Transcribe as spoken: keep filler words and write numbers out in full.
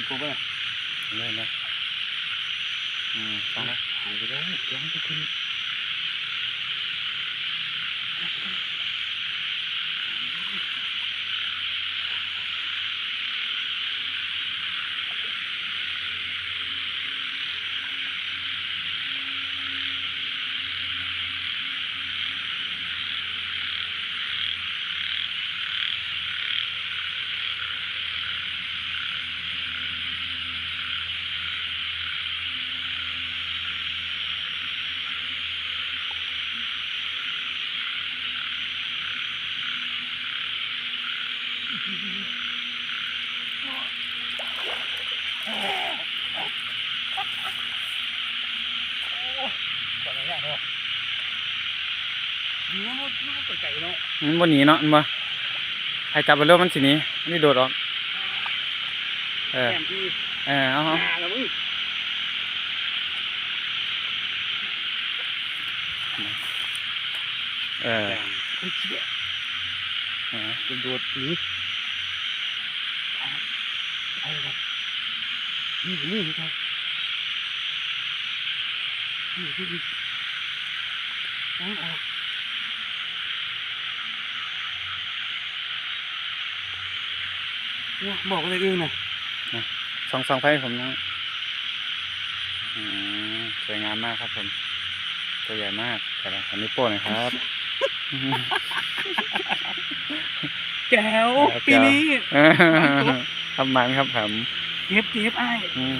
กูไปเลยนะ อืม ฟังนะ หายไปแล้ว ยังไม่ขึ้น มันบ่หนีเนาะ มันบ่ ให้จับไปแล้วมันสิหนี มันสิโดดออก เออ แต้มที่ เออ เอา เอา หน้าละมึง เออ ไอ้เหี้ย เออ กระโดดหนี ไปเลย นี่ นี่ นี่ นี่ นี่ นี่ เอาออก เนี่ย บอกไปเลยอึ้งนะ นะ ส่อง ส่องไฟให้ผมนะ อืม สวยงามมากครับผม ตัวใหญ่มาก แต่ละอันนี้โป้หน่อยครับ แจ๋ว แจ๋ว ปีนี้ ครับ มันครับผม เก็บ เก็บ อ้าย อืม